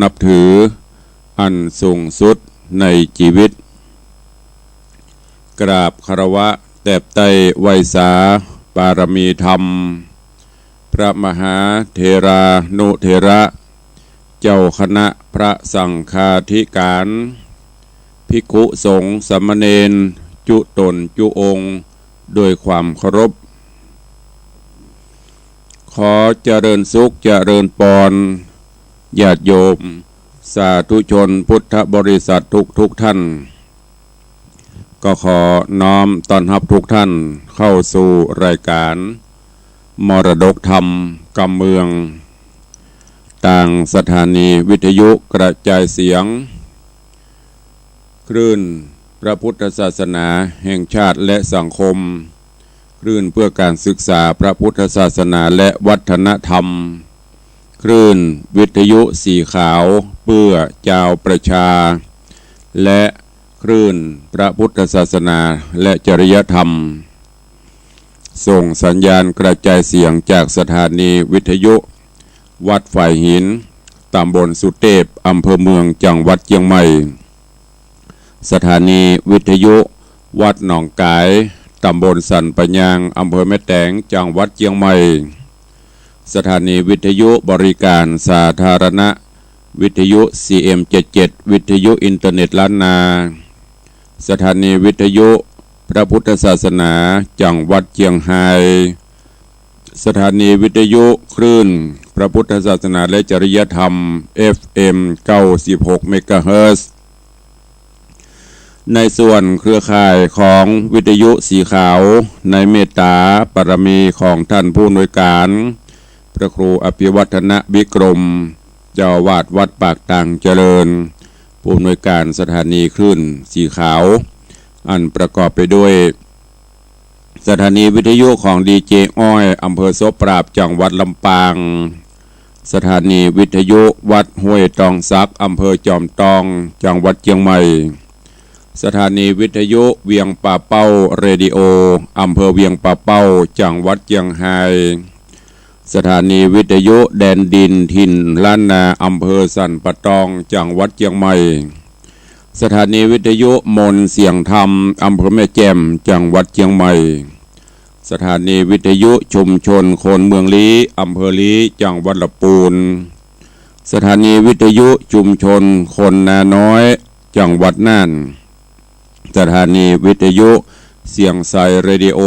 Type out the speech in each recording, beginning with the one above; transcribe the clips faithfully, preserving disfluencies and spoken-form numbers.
นับถืออันสูงสุดในจีวิต กราบคารวะแตบไต้ไหว้สาปารมีธรรม พระมหาเถรานุเถระ เจ้าคณะพระสังฆาธิการ ภิกขุสงฆ์สามเณร จุตนจุองค์ ด้วยความเคารพ ขอเจริญสุขเจริญปอน ญาติโยม สาธุชนพุทธบริษัททุกๆ ท่าน ก็ขอน้อมต้อนรับทุกท่านเข้าสู่รายการมรดกธรรมกำเมือง ตางสถานีวิทยุกระจายเสียง คลื่นพระพุทธศาสนาแห่งชาติและสังคม คลื่นเพื่อการศึกษาพระพุทธศาสนาและวัฒนธรรม คลื่นวิทยุสีขาวเพื่อจาวประชา และคลื่นพระพุทธศาสนาและจริยธรรม ส่งสัญญาณกระจายเสียงจากสถานีวิทยุวัดฝายหิน ตำบลสุเตพ อำเภอเมือง จังหวัดเจียงใหม่ สถานีวิทยุวัดหนองก๋าย ตำบลสันป่ายาง อำเภอแม่แตง จังหวัดเจียงใหม่ สถานีวิทยุบริการสาธารณะ วิทยุ ซีเอ็มเจ็ดเจ็ด วิทยุอินเทอร์เน็ตล้านนา สถานีวิทยุพระพุทธศาสนา จังหวัดเจียงฮาย สถานีวิทยุคลื่นพระพุทธศาสนาและจริยธรรม เอฟเอ็ม เก้าสิบหก เมกะเฮิรตซ์ ในส่วนเครือข่ายของวิทยุสีขาว ในเมตตาปารมีของท่านผู้อำนวยการ พระครูอภิวัฒนวิกรม เจ้าอาวาสวัดปากตางเจริญ ผู้อำนวยการสถานีคลื่นสีขาว อันประกอบไปด้วย สถานีวิทยุของดีเจอ้อย อำเภอโสปราบ จังหวัดลำปาง สถานีวิทยุวัดห้วยตองสัก อำเภอจอมตอง จังหวัดเจียงใหม่ สถานีวิทยุเวียงป่าเป้าเรดิโอ อำเภอเวียงป่าเป้า จังหวัดเจียงฮาย สถานีวิทยุแดนดินถิ่นล้านนา อำเภอสันป่าตอง จังหวัดเจียงใหม่ สถานีวิทยุมนต์เสียงธรรม อำเภอแม่แจ่ม จังหวัดเจียงใหม่ สถานีวิทยุชุมชนคนเมืองลี้ อำเภอลี้ จังหวัดละปูน สถานีวิทยุชุมชนคนนาน้อย จังหวัดน่าน สถานีวิทยุเสียงใสเรดิโอ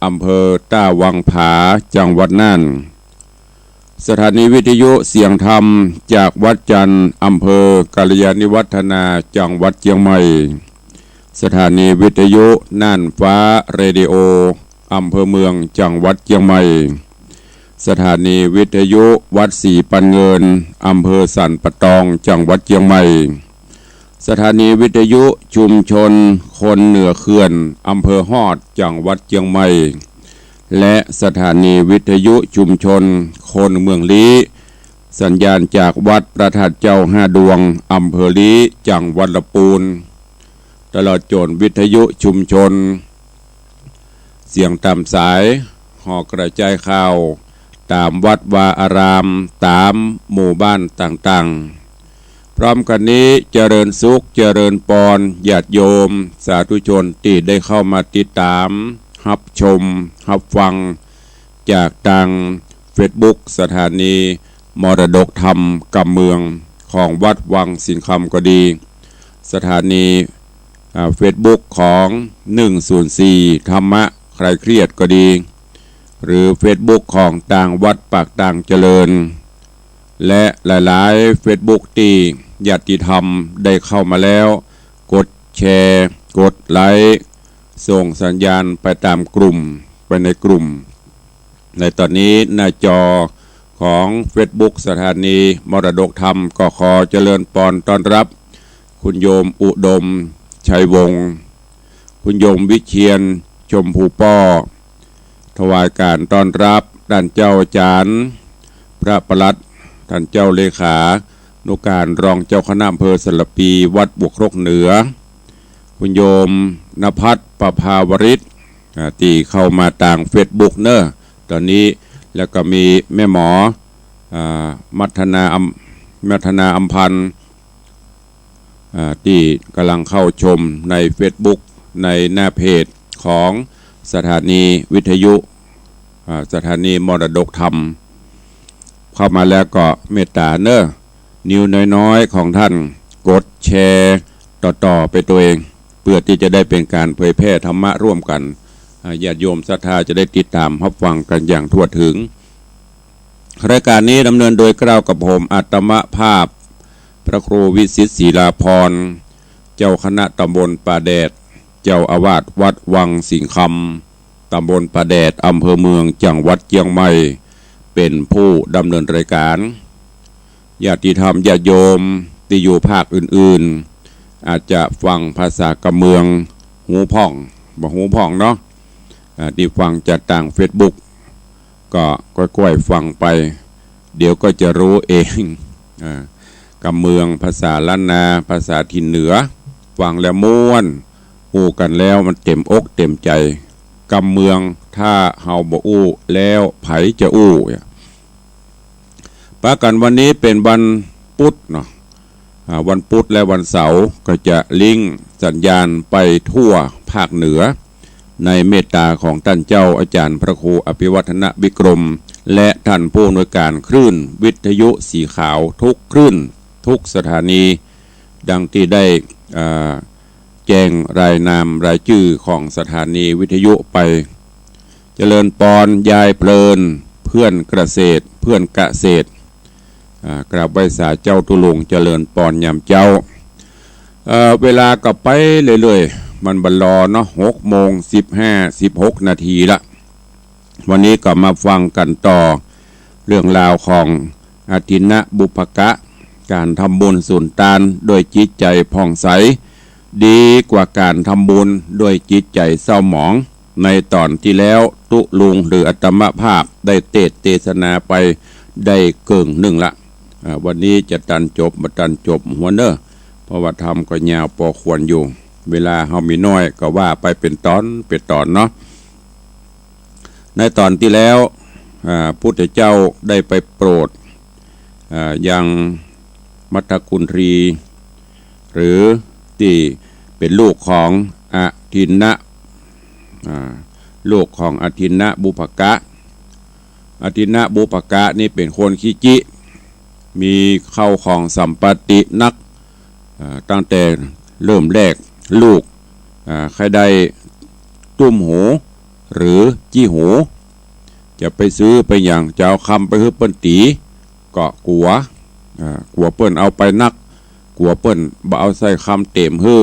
อำเภอต้าวังผา จังหวัดน่าน สถานีวิทยุเสียงธรรมจากวัดจันทร์ อำเภอกัลยาณิวัฒนา จังหวัดเจียงใหม่ สถานีวิทยุน่านฟ้าเรดิโอ อำเภอเมือง จังหวัดเจียงใหม่ สถานีวิทยุวัดศรีปันเงิน อำเภอสันป่าตอง จังหวัดเจียงใหม่ สถานีวิทยุชุมชนคนเหนือเขื่อน อำเภอฮอด จังหวัดเจียงใหม่ และสถานีวิทยุชุมชนคนเมืองลี้ สัญญาณจากวัดพระธาตุเจ้าห้าดวง อำเภอลี้ จังหวัดละปูน ตลอดจ๋นวิทยุชุมชน เสียงต๋ามสาย ห่อกระจายข่าว ต๋ามวัดวาอาราม ต๋ามหมู่บ้านต่างๆ พร้อมกั๋นนี้เจริญสุขเจริญปอน ญาติโยมสาธุชนตี้ได้เข้ามาติดต๋าม ฮับชม ฮับฟัง จากตางเฟซบุ๊กสถานีมรดกธรรมกำเมืองของวัดวังสิงห์คำก็ดี สถานี อ่า เฟซบุ๊กของ หนึ่งศูนย์สี่ ธรรมะคลายเครียดก็ดี หรือเฟซบุ๊กของตางวัดปากตางเจริญ และหลายๆ เฟซบุ๊กตี้ญาติธรรมได้เข้ามาแล้ว กดแชร์ กดไลก์ ส่งสัญญาณไปต๋ามกลุ่ม ไปในกลุ่ม ในต๋อนนี้หน้าจอของเฟซบุ๊กสถานีมรดกธรรมก็ขอเจริญปอนต้อนรับ คุณโยมอุดม ชัยวงศ์ คุณโยมวิเชียร ชมพูป้อ ถวายการต้อนรับต้านเจ้าอาจ๋ารย์ พระปลัด ต้านเจ้าเลขานุการรองเจ้าคณะอำเภอสารภี วัดบวกครกเหนือ คุณโยมณภัทร ประภาวริศ อ่า ตี้เข้ามาตางเฟซบุ๊กเนอะ ต๋อนนี้ แล้วก็มีแม่หมอ อ่า มัทนาอำ มัทนาอำพันธ์ อ่า ตี้ก่ำลังเข้าชมในเฟซบุ๊ก ในหน้าเพจของสถานีวิทยุ อ่า สถานีมรดกธรรม เข้ามาแล้วก็เมตตาเนอะ นิ้วน้อยๆ ของท่านกดแชร์ต่อๆ ไปตวย เพื่อตี้จะได้เป๋นก๋านเผยแผ่ธรรมะร่วมกั๋น อ่า ญาติโยมศรัทธาจะได้ติดต๋ามฮับฟังกั๋นอย่างทั่วเถิง รายก๋านนี้ดำเนินโดยเกล้ากับผมอาตมาภาพ พระครูวิสิทธิ์ศิลาภรณ์ เจ้าคณะตำบลป่าแดด เจ้าอาวาสวัดวังสิงห์คำ ตำบลป่าแดด อำเภอเมือง จังหวัดเจียงใหม่ เป๋นผู้ดำเนินรายก๋าน ญาติธรรมญาติโยมตี้อยู่ภาคอื่นๆ อาจจะฟังภาษากำเมืองฮู้พ่อง บ่ฮู้พ่องเนาะ อ่า ตี้ฟังจากตางเฟซบุ๊ก ก็ก้อยๆ ฟังไป เดี๋ยวก็จะฮู้เอง อ่า กำเมือง ภาษาล้านนา ภาษาถิ่นเหนือ ฟังแล้วม่วน ฮู้กั๋นแล้วมันเต๋มอกเต๋มใจ๋ กำเมืองถ้าเฮาบ่อู้แล้วใผจะอู้ ปะกั๋นวันนี้เป๋นวันปุ๊ดเนาะ อ่า วันปุ๊ดและวันเสาร์ก็จะลิงก์สัญญาณไปทั่วภาคเหนือ ในเมตตาของต้านเจ้าอาจ๋ารย์พระครูอภิวัฒนวิกรม และต้านผู้อำนวยก๋านคลื่นวิทยุสีขาวทุกคลื่น ทุกสถานี ดังตี้ได้ อ่า แจ้งรายนามรายจื้อของสถานีวิทยุไป เจริญปอน ยายเพลิน เพื่อนเกษตร เพื่อนเกษตร อ่า กราบไหว้สาเจ้าตุ๊ลุง เจริญปอนยามเจ๊า เอ่อ เวลาก็ไปเรื่อยๆ มันบ่รอเนาะ หกโมงสิบห้า สิบหกนาทีละ วันนี้ก็มาฟังกั๋นต่อ เรื่องราวของอทินนบุพกะ ก๋านทำบุญสุนตานด้วยจิตใจ๋ผ่องใส ดีกว่าก๋านทำบุญด้วยจิตใจ๋เศร้าหมอง ในต๋อนตี้แล้วตุ๊ลุงหรืออาตมาภาพได้เตสน์เตสนาไปได้เกิ่งนึ่งละ อ่า วันนี้จะตันจบบ่ตันจบหัวเน่อ เพราะว่าธรรมก็ยาวปอควรอยู่ เวลาเฮามีน้อยก็ว่าไปเป๋นต๋อนเป๋นต๋อนเนาะ ในต๋อนตี้แล้ว อ่า พุทธเจ้าได้ไปโปรด อ่า ยังมัทธกุณฑี หรือตี้เป๋นลูกของอทินนะ อ่า ลูกของอทินนบุพกะ อทินนบุพกะนี่เป๋นคนขี้จี้ มีเข้าของสัมปัตตินัก อ่า ตั้งแต่เริ่มแรกลูก อ่า ใค่ได้ตุ้มหู หรือจี้หู จะไปซื้อไปหยัง จะเอากำไปหื้อเปิ้นตี๋ ก็กั๋ว อ่า กั๋วเปิ้นเอาไปนัก กั๋วเปิ้นบ่เอาใส่กำเต๋มหื้อ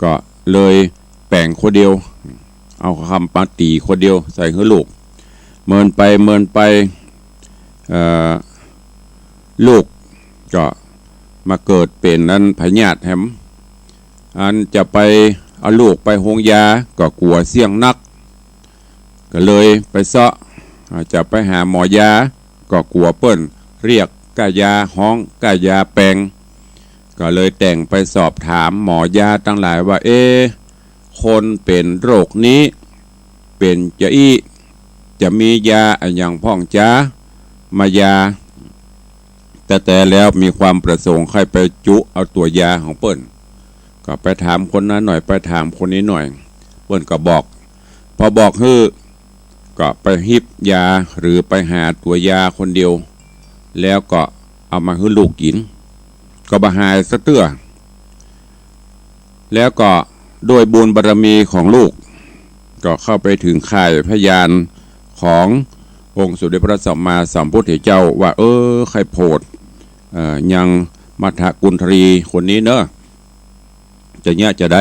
ก็เลยแป๋งคนเดียว เอากำมาตี๋คนเดียวใส่หื้อลูก เมินไปเมินไป เอ่อ ลูกก็มาเกิดเป๋นอันพยาธิแหม อันจะไปเอาลูกไปโฮงยาก็กั๋วเสี้ยงนัก ก็เลยไปเซาะ อ่า จะไปหาหมอยา ก็กั๋วเปิ้นเรียกก้ายาฮ้องก้ายาแปง ก็เลยแต่งไปสอบถามหมอยาตังหลายว่า เอ๊ะ คนเป๋นโรคนี้ เป๋นจาอี้ จะมียาอะหยังพ่องจ๊า มายา แต่แต่แล้วมีความประสงค์ใค่ไปจุเอาตั๋วยาของเปิ้น ก็ไปถามคนนั้นหน่อย ไปถามคนนี้หน่อย เปิ้นก็บอก พอบอกหื้อ ก็ไปฮิบยาหรือไปหาตั๋วยาคนเดียว แล้วก็เอามาหื้อลูกกิ๋น ก็บ่หายสักเตื้อ แล้วก็ด้วยบุญบารมีของลูก ก็เข้าไปถึงข่ายพยานขององค์สมเด็จพระสัมมาสัมพุทธเจ้าว่า เออ ใค่โผด เอ่อ ยังมัทธกุณฑีคนนี้เนอะ จะเยียะจาใด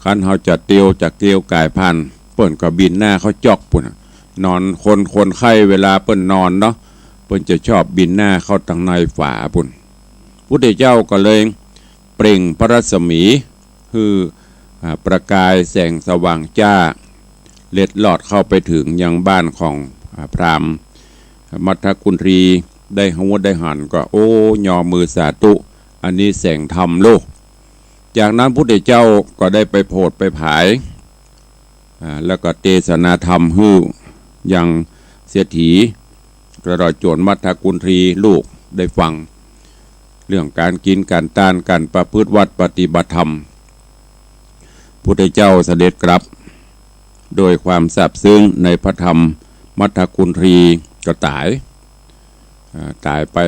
คันเฮาจะเตียวจะเตียวก๋ายผ่าน เปิ้นก็บินหน้าเข้าจ๊อกปู้นน่ะ นอนคน คนไข้เวลาเปิ้นนอนเนาะ เปิ้นจะชอบบินหน้าเข้าตังในฝาปู้น พุทธเจ้าก็เลยเปล่งพระรัศมี หื้อ อ่า ประกายแสงสว่างจ้า เล็ดลอดเข้าไปถึงยังบ้านของ อ่า พราหมณ์ มัทธกุณฑีได้ฮู้ได้หันก็ โอ้ ยอมือสาธุ อันนี้แสงธรรมโลก จากนั้นพุทธเจ้าก็ได้ไปโผดไปผาย อ่า แล้วก็เตสนาธรรมหื้อยังเศรษฐี ตลอดจ๋นมัทธกุณฑีลูก ได้ฟังเรื่องก๋านกิ๋นก๋านตาน ก๋านประพฤติวัตรปฏิบัติธรรม พุทธเจ้าเสด็จกลับ โดยความซาบซึ้งในพระธรรม มัทธกุณฑีก็ต๋าย อ่า ต๋ายไป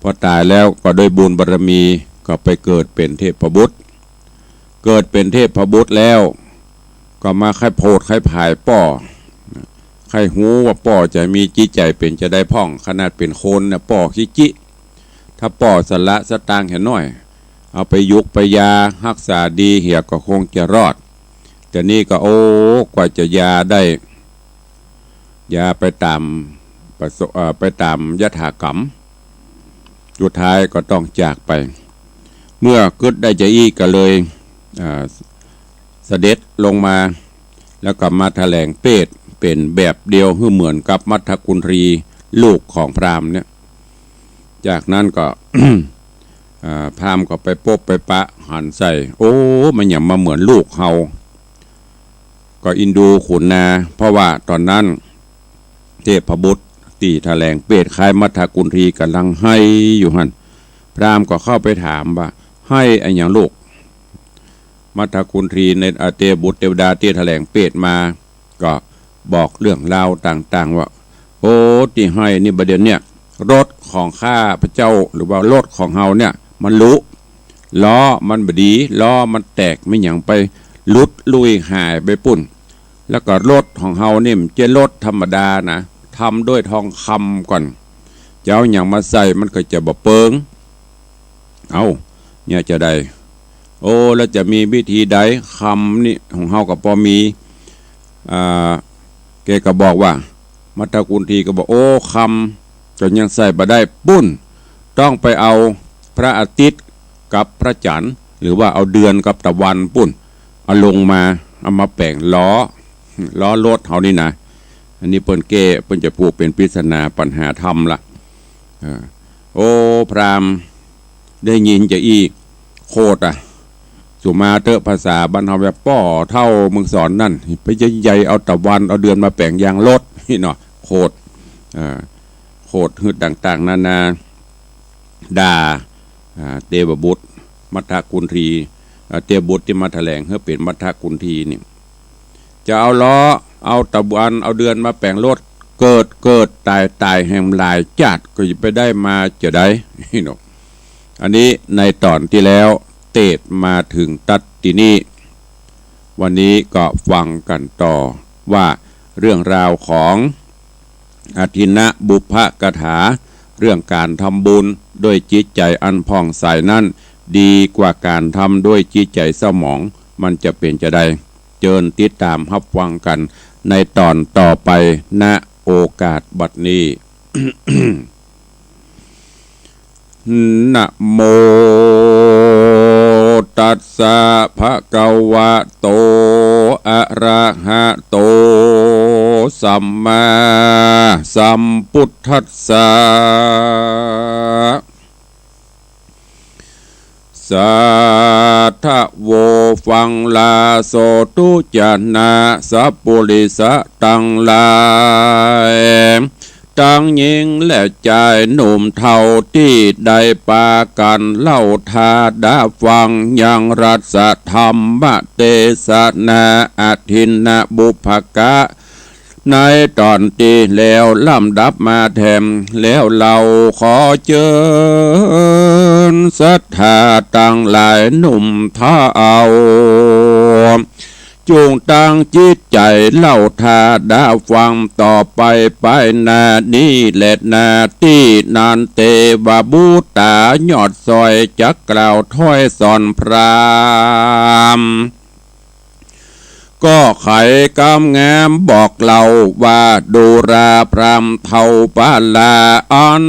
พอต๋ายแล้วก็โดยบุญบารมีก็ไปเกิดเป๋นเทพบุตร เกิดเป๋นเทพบุตรแล้ว ก็มาใค่โผดใค่ผายป้อ ใค่ฮู้ว่าป้อจะมีจิตใจ๋เป๋นจาใดพ่อง ขนาดเป๋นคนเนี่ยป้อขี้จิ ถ้าป้อสละสตางค์แหน้อย เอาไปหยุกไปยาฮักษาดีเหียก็คงจะรอด แต่นี่ก็ โอ้ กว่าจะยาได้ ยาไปต๋ามประส- เอ่อ ไปต๋ามยถากรรม สุดท้ายก็ต้องจากไป เมื่อกึ๊ดได้จาอี้ก็เลย อ่า เสด็จลงมา แล้วก็มาแถลงเปตเป๋นแบบเดียวหื้อเหมือนกับมัทธกุณฑีลูกของพราหมณ์เนี่ย จากนั้นก็ อ่า พราหมณ์ก็ไปปบไปปะหันใส่ โอ้ มันหยังมาเหมือนลูกเฮา ก็อินดูขุนนา เพราะว่าต๋อนนั้นเทพบุตรตี้แถลงเปตคล้ายมัทธกุณฑีก่ำลังไห้อยู่หั้น พราหมณ์ก็เข้าไปถามว่า ไห้อะหยังลูก มัทธกุณฑีใน อ่า เตบุตรเตวดาตี้แถลงเปตมา ก็บอกเรื่องราวต่างๆ ว่า โอ้ ตี้ไห้นี่บ่าเดี่ยวเนี่ย รถของข้าพเจ้า หรือว่ารถของเฮาเนี่ย มันหลุ ล้อมันบ่ดี ล้อมันแตก มันหยังไปหลุดลุ่ยหายไปปุ้น แล้วก็รถของเฮานี่มันบ่ใจ้รถธรรมดานะ ทำด้วยทองคำก่อน จะเอาหยังมาใส่มันก็จะบ่เปิง เอ้า เนี่ยจะใด โอ้ แล้วจะมีวิธีใด คำนี่ของเฮาก็ปอมี อ่า แกก็บอกว่า มัทธกุณฑีก็บอก โอ้ คำก็ยังใส่บ่ได้ปุ้น ต้องไปเอาพระอาทิตย์กับพระจันทร์ หรือว่าเอาเดือนกับตะวันปุ้น เอาลงมา เอามาแป๋งล้อ ล้อรถเฮานี่นะ อันนี้เปิ้นแก้ เปิ้นจะผูกเป๋นปริศนาปัญหาธรรมละ เออ โอ้ พราหมณ์ ได้ยินจาอี้ โขดอะ สุมาเต๊อะ ภาษาบ้านเฮาว่าป้อเฒ่าเมืองสอนนั่น ไปใหญ่ๆ เอาตะวันเอาเดือนมาแป๋งยางรถนี่เนาะ โขด เอ่อ โขดหื้อต่างๆ นานา ด่า อ่า เตวบุตร มัทธกุณฑี อ่า เตวบุตรตี้มาแถลงหื้อเป๋นมัทธกุณฑีนี่ จะเอาล้อ เอาตะวัน เอาเดือนมาแป๋งรถ เกิดเกิดต๋ายต๋ายแหมหลายจ๊าด ก็จะไปได้มาจาใด นี่เนาะ อันนี้ในต๋อนตี้แล้ว เตสน์มาเถิงตั๊ดตี้นี่ วันนี้ก็ฟังกั๋นต่อว่าเรื่องราวของอทินนบุพกถา เรื่องก๋านทำบุญด้วยจิตใจ๋อันผ่องใสนั้น ดีกว่าก๋านทำด้วยจิตใจ๋เศร้าหมอง มันจะเป๋นจาใด เจิญติดต๋ามฮับฟังกั๋นในต๋อนต่อไป ณ โอกาสบัดนี้ นะโมตัสสะ ภะคะวะโต อะระหะโต สัมมาสัมพุทธัสสะ สาธะโว ฟังลาโสตุจะนะ สัปปุริสะตังหลาย ตังญิงและจายหนุ่มเฒ่าตี้ได้ปากั๋นเล่าถาดะฟังยังรัสธรรมเตสนาอทินนบุพกะ ในต๋อนตี้แล้วลำดับมาแถม แล้วเฮาขอเจิญศรัทธาตังหลายหนุ่มเฒ่า จุ่งตั้งจิตใจ๋เล่าถาดะฟังต่อไป ไปหน้านี้และหน้าตี้นั้น เตวบุตตายอดสอยจักกล่าวถ้อยสอนพราหมณ์ ก็ไขกำงามบอกเล่าว่า ดูราพราหมณ์เฒ่าปาลา อัน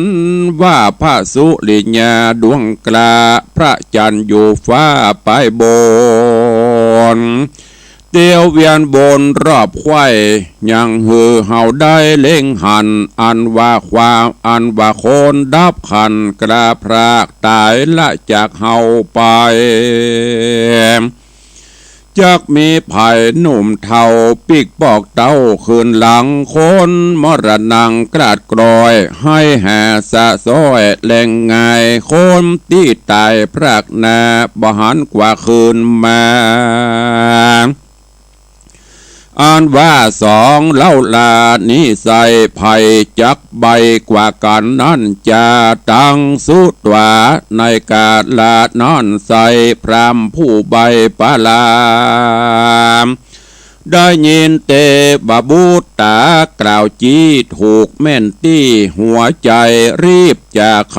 ว่าพระสุริยาดวงกล้า พระจันทร์อยู่ฟ้าไปบน เตียวเวียนบนรอบไขว้ ยังหื้อเฮาได้เล็งหัน อันว่าความ อันว่าคนดับขัน กล้าพรากต๋ายละจากเฮาไป จ จักมีใผหนุ่มเฒ่าปิ๊กบอกเต้าคืนหลัง คนมรณังกราดกรอย หื้อหาสะซ้อยแลงง่าย คนตี้ต๋ายพรากหน้า บ่หันกว่าคืนมา อันว่าสองเล่าลานี้ใส่ ใผจักใบ้กว่ากั๋นนั้นจา ตังสุตวา ในกาละนั้นใส่ พราหมณ์ผู้ใบ้ปาลาม ได้ยินเตวบุตตากล่าวจี้ ถูกแม่นตี้หัวใจ๋ รีบจะไข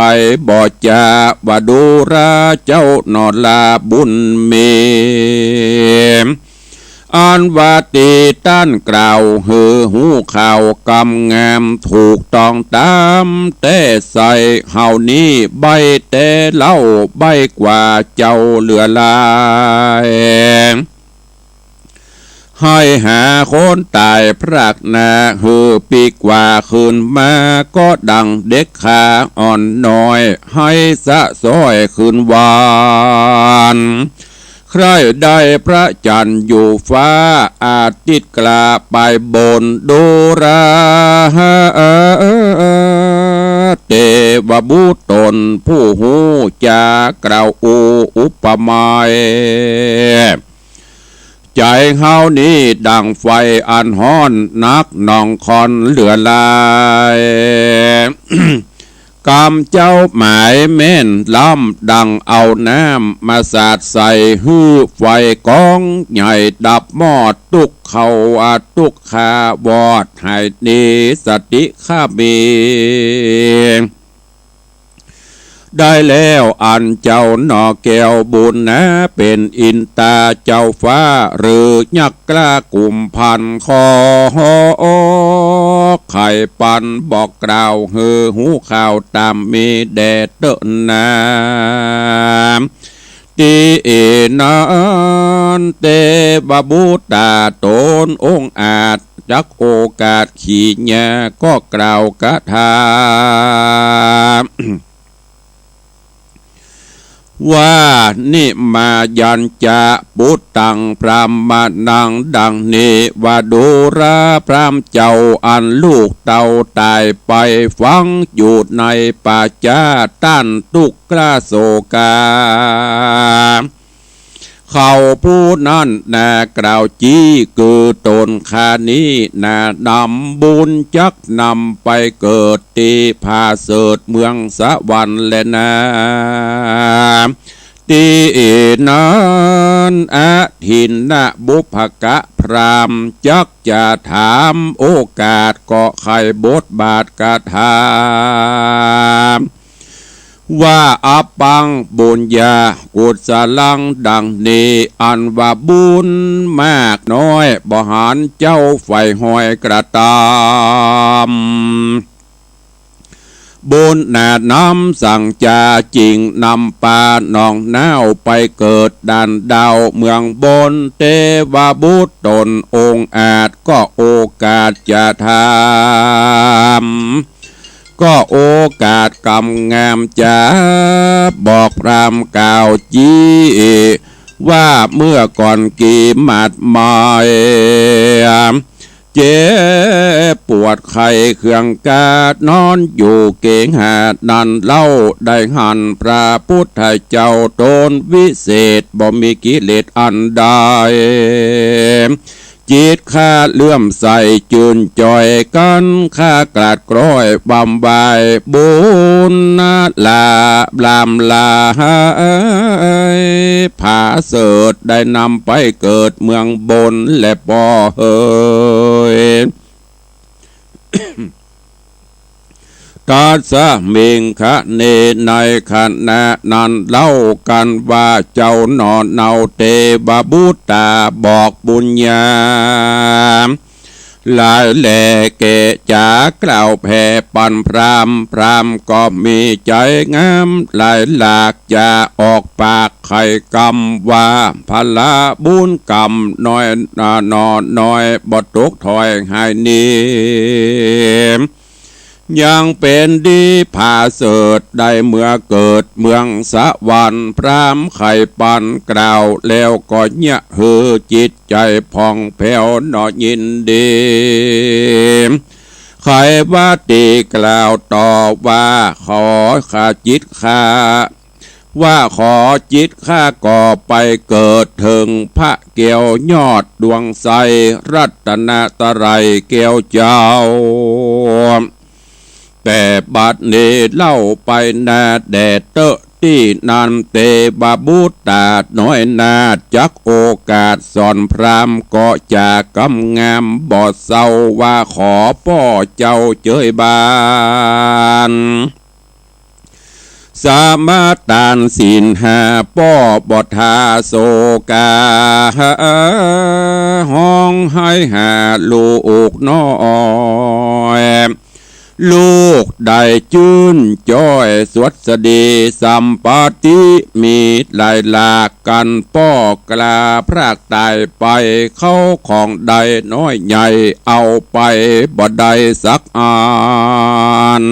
บ่จา ว่าดูราเจ้าหนอลาบุญมี อันว่าตี้ต้านกล่าวหื้อฮู้ข่าวกำงาม ถูกต้องต๋ามแต๊ใส่ เฮานี้ใบ้แต๊เล่า ใบ้กว่าเจ้าเหลือหลาย หื้อหาคนต๋ายพรากหน้า หื้อปิ๊กว่าคืนมา ก็ดังเด็กข้าอ่อนน้อย หื้อสะซ้อยคืนวัน ใคร่ได้พระจันทร์อยู่ฟ้า อาทิตย์กล้าไปบน ดูราเตวบุตรต๋นผู้ฮู้จากล่าวอู้อุปไมย ใจ๋เฮานี้ดังไฟอันฮ้อนนัก หนองคอนเหลือหลาย กำเจ้าหมายแม่นล้ำ ดังเอาน้ำมาสาดใส่ หื้อไฟก๋องใหญ่ดับมอด ตุ๊กเขาอาตุ๊กขาวอด หายหนีสติข้ามี ได้แล้วอันเจ้าหนอแก้วบุญนา เป๋นอินตาเจ้าฟ้า หรือยักษ์กล้ากุมพันธ์ ขอไขปันบอกกล่าว หื้อฮู้ข่าวต๋ามมีแด่เต๊อะนา ตี้นั้นเตวบุตตาต๋นองอาจ จักโอกาสขี่แย่ ก็กล่าวคาถา ว่า นิมมายัญจะ ปุตตัง พราหมณัง ดังนี้ว่า ดูราพราหมณ์เจ้า อันลูกเต้าต๋ายไป ฝังอยู่ในป่าจ๊า ต้านตุ๊กขโศกา เขาผู้นั้นแลกล่าวจี้ คือต๋นข้านี้นา นำบุญจักนำไปเกิด ตี้ผาเสริฐเมืองสวรรค์แลนา ตี้นั้นอทินนะบุพกะพราหมณ์ จักจะถามโอกาส ก็ไขบทบาทคาถา ว่า อัปปัง ปุญญา กุศลัง ดังนี้ อันว่าบุญมากน้อย บ่หันเจ้าใฝ่หอยกระตำ บุญหนานำสังจา จิ่งนำปาหนองน้าว ไปเกิดดานดาวเมืองบน เตวบุตรต๋นองอาจ ก็โอกาสจะถาม ก็โอกาสกำงามจะบอกพราหมณ์กล่าวจี้ ว่าเมื่อก่อนกี่หมาดไม เจ็บปวดไข้เคืองกา นอนอยู่เกหานั้นเล่า ได้หันพระพุทธเจ้าต๋นวิเศษ บ่มีกิเลสอันใด จิตข้าเลื่อมใสจื้นจ่อย กั๋นข้ากราดกร้อยบำวาย บุญนาลาบลามลา ผาเสริฐได้นำไปเกิดเมืองบนแลปอเหย ตัสสมิงคะเน ในขณะนั้นเล่ากั๋นว่า เจ้าหนอเนาเตวบุตตาบอกปุญญา หลายแล แก่จ๋ากล่าวแผ่ปันพราหมณ์ พราหมณ์ก็มีใจ๋งาม หลายหลากจะออกปากไขกำว่า ผละบุญกำน้อยหนอน้อย บ่ตกถ้อยหายหนี ยังเป๋นดีผาเสริฐ ได้เมื่อเกิดเมืองสวรรค์ พราหมณ์ไขปัณฑ์กล่าวแล้วก็เยียะหื้อจิตใจ๋ผ่องแผ้วหนอยินดี ไขวาตีกล่าวต่อว่า ขอข้าจิตข้า ว่าขอจิตข้าก็ไปเกิดเถิงพระแก้วยอดดวงใส รัตนตรัยแก้วเจ้า แต่บัดนี้เล่าไปนาแด่เต๊อะตี้นั้น เตวบุตตาน้อยนาฏจักโอกาสสอนพราหมณ์ก็จากกำงามบ่เศร้า ว่าขอป้อเจ้าเจยบาน สมาตานศีลห้าป้อบ่ทาโศกา ฮ้องไห้หาลูกน้อย ลูกได้จื้นจ้อยสวัสดี สัมปติมีหลายหลาก กันป้อกล้าพรากต๋ายไป เข้าของได้น้อยใหญ่ เอาไปบ่ได้สักอัน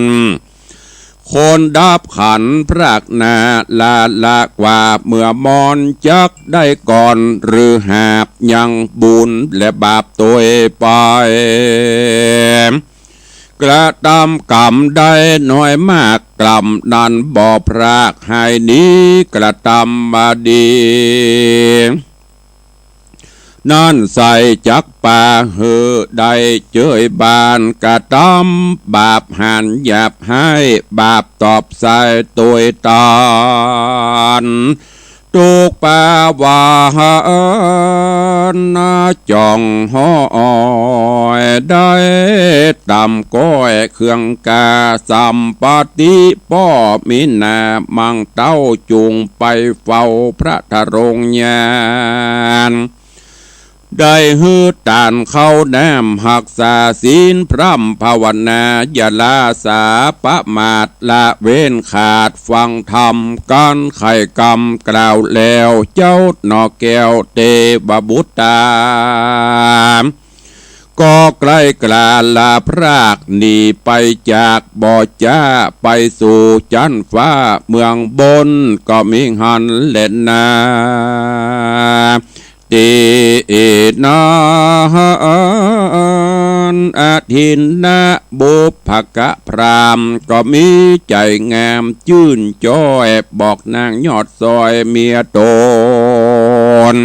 คนดับขันพรากหน้า ละละกว่าเมื่อมอน จักได้ก่อนหรือหาบ ยังบุญและบาปตวยไป กระตำกรรมได้น้อยมาก กรรมนั้นบ่พรากหายหนี กระตำบ่ดี นั้นใส่จักปาหื้อได้เจยบาน กระตำบาปหันหยาบฮ้าย บาปตอบสายตวยตาน ทุกข์ปาวาหานะจ่องห้อย ได้ตำก้อยเครื่องกา สัมปติป้อมีหน้ามังเต้า จุ่งไปเฝ้าพระทรงญาณ ได้หื้อตานข้าวน้ำ ฮักษาศีลพร่ำภาวนา อย่าละสาประมาทละเว้นขาด ฟังธรรมกั๋นไขกำกล่าวแล้ว เจ้าหน่อแก้วเตวบุตตา ก็ใกล้กล้าลาพรากหนีไปจาก บ่จ๊าไปสู่จั๊นฟ้าเมืองบน ก็มีหั้นแลนา ตี้นั้นอทินนะบุพกะพราหมณ์ ก็มีใจ๋งามจื้นจ้อย บอกนางยอดซอยเมียต๋น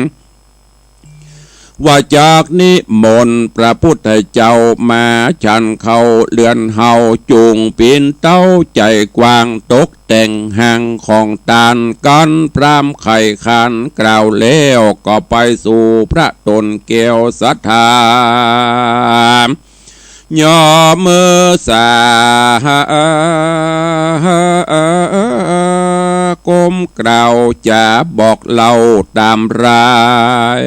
ว่าจักนิมนต์พระพุทธเจ้ามาฉันข้าวเฮือนเฮา จุ่งปิ่นเต้าใจ๋กว้าง ตกแต่งห้างของตานกั๋น พราหมณ์ไขขันกล่าวแล้ว ก็ไปสู่พระต๋นแก้วศรัทธา ย่อมือสา ก้มกล่าวจ๋าบอกเล่าต๋ามราย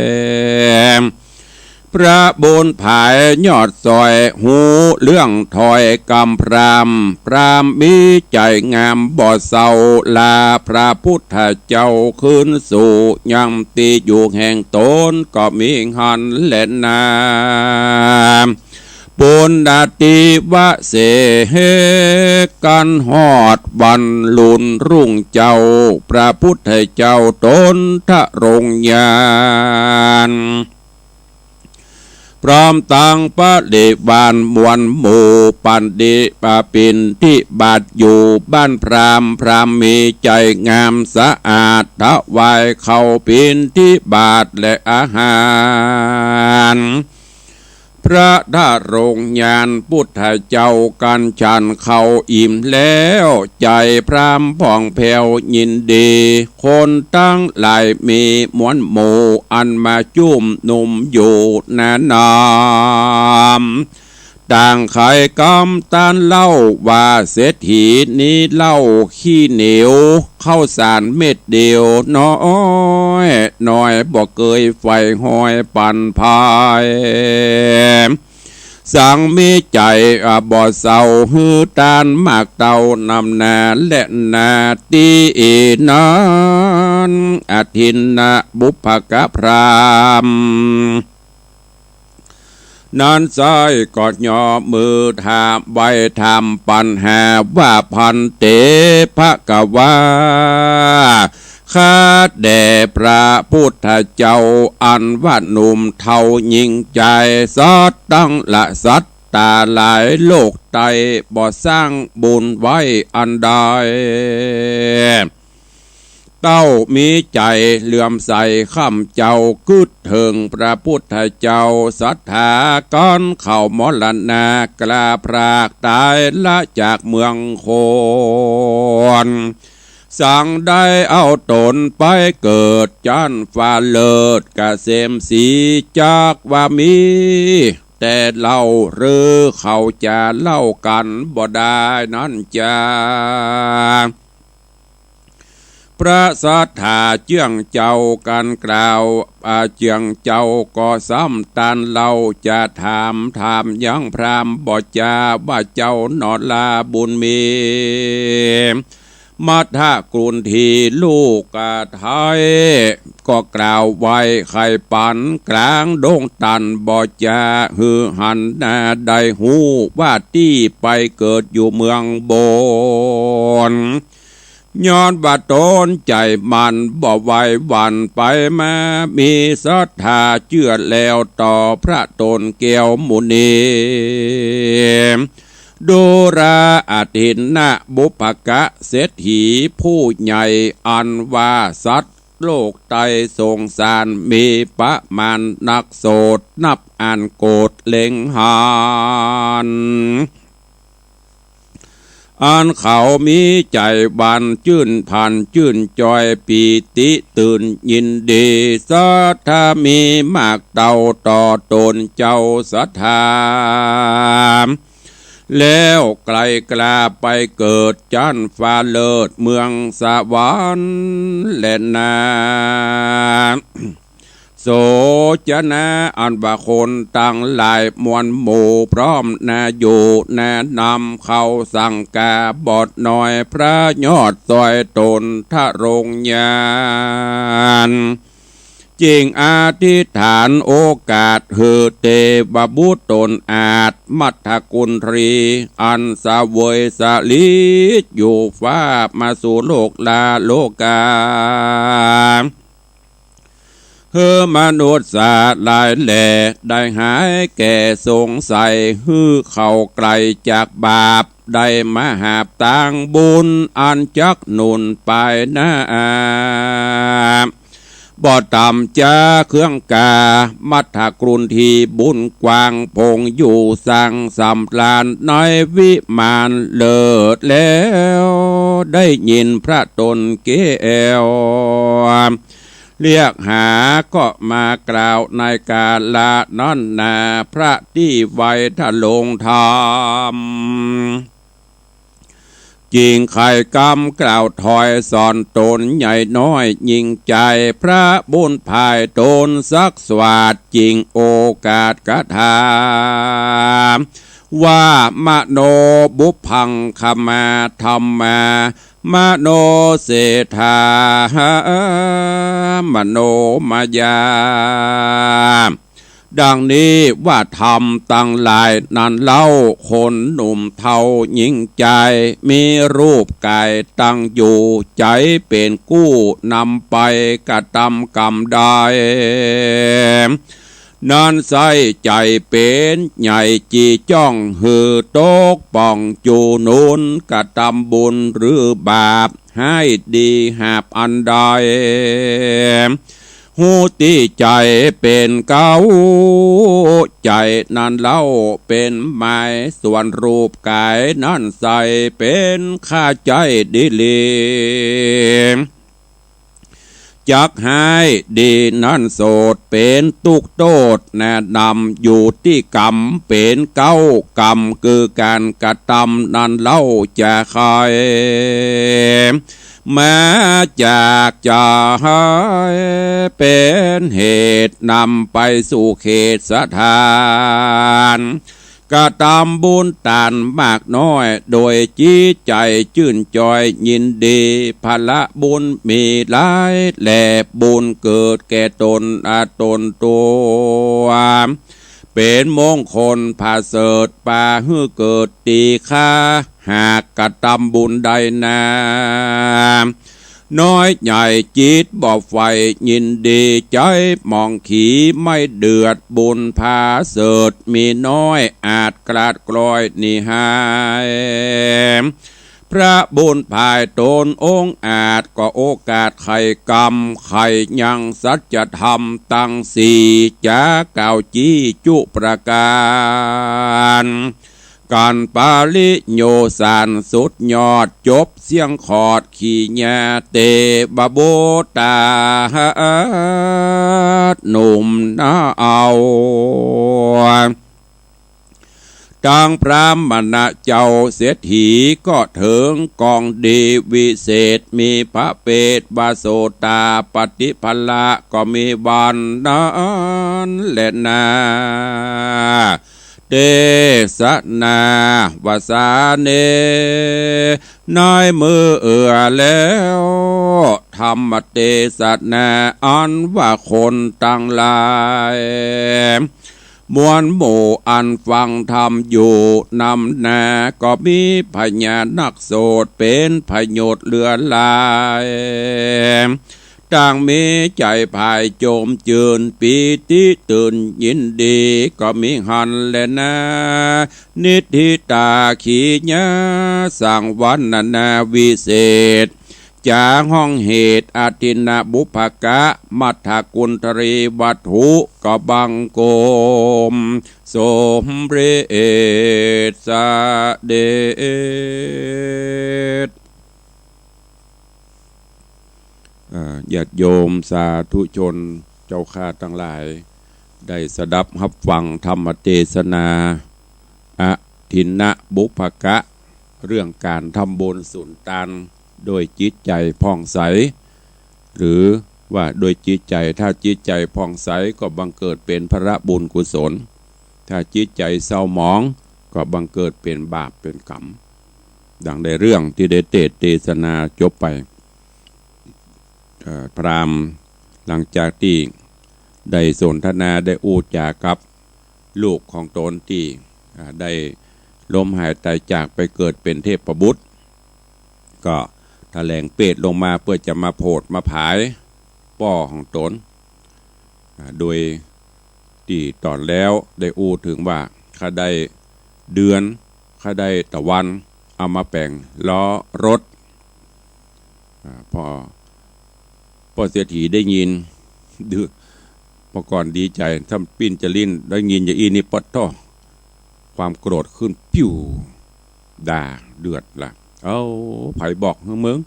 พระบุญผายยอดซอย ฮู้เรื่องถ้อยกำพราหมณ์ พราหมณ์มีใจ๋งามบ่เศร้า ลาพระพุทธเจ้าคืนสู่ ยังตี้อยู่แห่งต๋น ก็มีหั้นแลนา ปุณณติวเสกั๋นฮอดวันลุนรุ่งเจ้า พระพุทธเจ้าต๋นทรงญาณ พร้อมตังบริวารมวลหมู่ ปันดิปะปิณฑิบาตอยู่บ้านพราหมณ์ พราหมณ์มีใจ๋งามสะอาด ถวายข้าวปิณฑิบาตและอาหาร พระทรงญาณพุทธเจ้ากั๋นฉันข้าวอิ่มแล้ว ใจ๋พราหมณ์ผ่องแผ้วยินดี คนตังหลายมีมวลหมู่ อันมาจุมนุมอยู่นาน้ำ ต่างไขกำตานเล่าว่า เศรษฐีนี้เล่าขี้เหนียว ข้าวสารเม็ดเดียวน้อยน้อย บ่เกยใฝ่ห้อยปันภาย สังมีใจ๋บ่เศร้า หื้อตานมากเต้านำนาแลนา ตี้นั้นอทินนะบุพกะพราหมณ์ นั้นไส้ก็ยกมือถามไหว้ถามปั๋นหาว่า ภันเต ภะคะวา ข้าแต่พระพุทธเจ้า อันว่าหนุ่มเฒ่าหญิงจาย สัตว์ตังหลาย สัตว์ตาหลายโลกใต้ บ่สร้างบุญไว้อันใด เต้ามีใจ๋เหลื่อมใสข้าพเจ้ากึ๊ดเถิงพระพุทธเจ้า ศรัทธากั๋นเข้ามรณะ กล้าพรากต๋ายละจากเมืองคน สังได้เอาต๋นไปเกิดจั๊นฟ้าเลิศเกษมศรี จักว่ามีแต่เล่าหรือเขาจะเล่ากั๋นบ่ได้นั้นจา พระศรัทธาเจื้องเจ้ากั๋นกล่าว อ่า เจื้องเจ้าก็ซ้ำตานเล่า จะถามถามยังพราหมณ์บ่จา ว่าเจ้าหนอลาบุญมี มัทธกุณฑีลูกกะไท้ ก็กล่าวไหว้ไขปั๋นกลางดงตันบ่จา หื้อหันนาได้ฮู้ว่าตี้ไปเกิดอยู่เมืองบน ย้อนว่าต๋นใจ๋หมั่นบ่ไหวหวั่นไปมา มีศรัทธาเจื้อแล้วต่อพระต๋นแก้วมุนี ดูราอทินนะบุพกะเศรษฐีผู้ใหญ่ อันว่าสัตว์โลกใต้สงสาร มีประมาณนักโสด นับอ่านโกรธเล็งหัน อันเขามีใจ๋หวานจื้นพันจื้นจอย ปีติตื่นยินดี ศรัทธามีมากเต้าต่อต๋นเจ้าศรัทธา แล้วไกลกล้าไปเกิดจั๊นฟ้าเลิศเมืองสวรรค์แลนา โสจนะ อันว่าคนตังหลายมวลหมู่พร้อมนาอยู่นานำ เขาสังกาบอดน้อย พระยอดซอยต๋นทรงญาณ จึงอธิษฐานโอกาสหื้อเตวบุตรต๋นอาจ มัทธกุณฑี อันเสวยสลีอยู่ฟ้ามาสู่โลกลาโลกา หื้อมนุษย์สัตว์หลายแหล่ได้หายแก่สงสัย หื้อเขาไกลจากบาป ได้มาหาบตางบุญ อันจักหนุนไปหน้า บ่ต่ำจาเครื่องกา มัทธกุณฑีบุญกว้างพงอยู่สังสำราญในวิมานเลิศแล้ว ได้ยินพระต๋นแก้ว เรียกหาก็มากล่าวในกาละนั้นนา พระตี้ไวทะลงธรรม จึงไขกำกล่าวถอยสอนต๋นใหญ่น้อยยิ่งใจ๋ พระบุญภายต๋นสักสวัสดิ์จึงโอกาสกระถาม ว่ามโนบุพพังคมาธัมมา มโนเศรษฐา มโนมยา ดังนี้ว่าธรรมตังหลายนั้นเล่า คนหนุ่มเฒ่าหญิงจาย มีรูปก๋ายตั้งอยู่ ใจ๋เป๋นกู้นำไปกระตำกรรมใด นั้นไส้ใจ๋เป๋นใหญ่จีจ้องหื้อตกป้องจูหนุน กระตำบุญหรือบาป ให้ดีหาบอันใด ฮู้ตี้ใจ๋เป๋นเก๊า ใจ๋นั้นเล่าเป๋นหมาย ส่วนรูปก๋ายนั้นไส้เป๋นข้าใจ๊ดีหลี จักหายดีนั้นโสดเป๋นตุ๊กข์โต้ษแนะนำ อยู่ตี้กรรมเป๋นเก๊ากรรม คือก๋านกระตำนั้นเล่าจะใค่ มาจากจะหายเป๋นเหตุนำไปสู่เขตสถาน กระตำบุญตานมากน้อย โดยจิตใจ๋จื้นจอยยินดี ผละบุญมีหลายแหล่ บุญเกิดแก่ต๋นอาต๋นตั๋ว เป๋นมงคลประเสริฐ ปาหื้อเกิดตี้คา หากกระตำบุญได้นา น้อยใหญ่จิตบ่ใฝ่ยินดี ใจ๋หมองขีไม่เดือด บุญประเสริฐมีน้อย อาจกลาดกลอยหนีหาย พระบุญภายตนองค์อาจ ก็โอกาสไขกรรม ไขยังสัจธรรมตังสี่ จ๋ากล่าวจี้จุประก๋าน กั๋นปริโยชน์สันสุดยอด จบเสี้ยงขอดขีญาเตวบุตรา หนุ่มนาเอา ตังพราหมณะเจ้าเศรษฐีก็เถิงกองดีวิเศษ มีพระเปตวโสตาปฏิภละ ก็มีวันนั้นแลนา เตสนาวสาเน ในเมื่อแล้ว ธรรมเตสนาอันว่าคนตังหลาย มวลหมู่อันฟังธรรมอยู่นำหน้า ก็มีพญานักโสตเป๋นประโยชน์เหลือหลาย ต่างมีใจ๋ใฝ่โจมจืน ปีติตื่นยินดี ก็มีหั้นแลนา นิทธิตาขีญา สังวรรณนาวิเศษ จ๋าห้องเหตุ อทินนบุพกะ มัทธกุณฑลีวัตถุ ก็บังคมสมเร็จเสด็จ เอ่อ ญาติโยมสาธุชนเจ้าข้าตังหลาย ได้สดับฮับฟังธรรมเตสนา อทินนบุพกะ เรื่องก๋านทำบุญสุนตานโดยจิตใจ๋ผ่องใส หรือว่าโดยจิตใจ๋ ถ้าจิตใจ๋ผ่องใสก็บังเกิดเป๋นผละบุญกุศล ถ้าจิตใจ๋เศร้าหมองก็บังเกิดเป๋นบาปเป๋นกรรม ดังในเรื่องตี้ได้เตสน์เตสนาจบไป เอ่อ พราหมณ์หลังจากตี้ได้สนทนาได้อู้จ๋ากับลูกของตนตี้ อ่า ได้ล้มหายตายจากไปเกิดเป๋นเทพบุตร ก็ถแหลงเปตลงมาเปื้อจะมาโผดมาผายป้อของตน อ่า โดยตี้ต๋อนแล้วได้อู้เถิงว่า ข้าได้เดือน ข้าได้ตะวัน เอามาแป๋งล้อรถ อ่า ป้อ ป้อเศรษฐีได้ยิน ดื้อ เมื่อก่อนดีใจ๋ ถ้าปิ้นจะลิ้น ได้ยินอย่างอี้นี่ ปะโธ่ ความโกรธขึ้นปิ้ว ด่าเดือดละ เอ้า ใผบอกหื้อมึง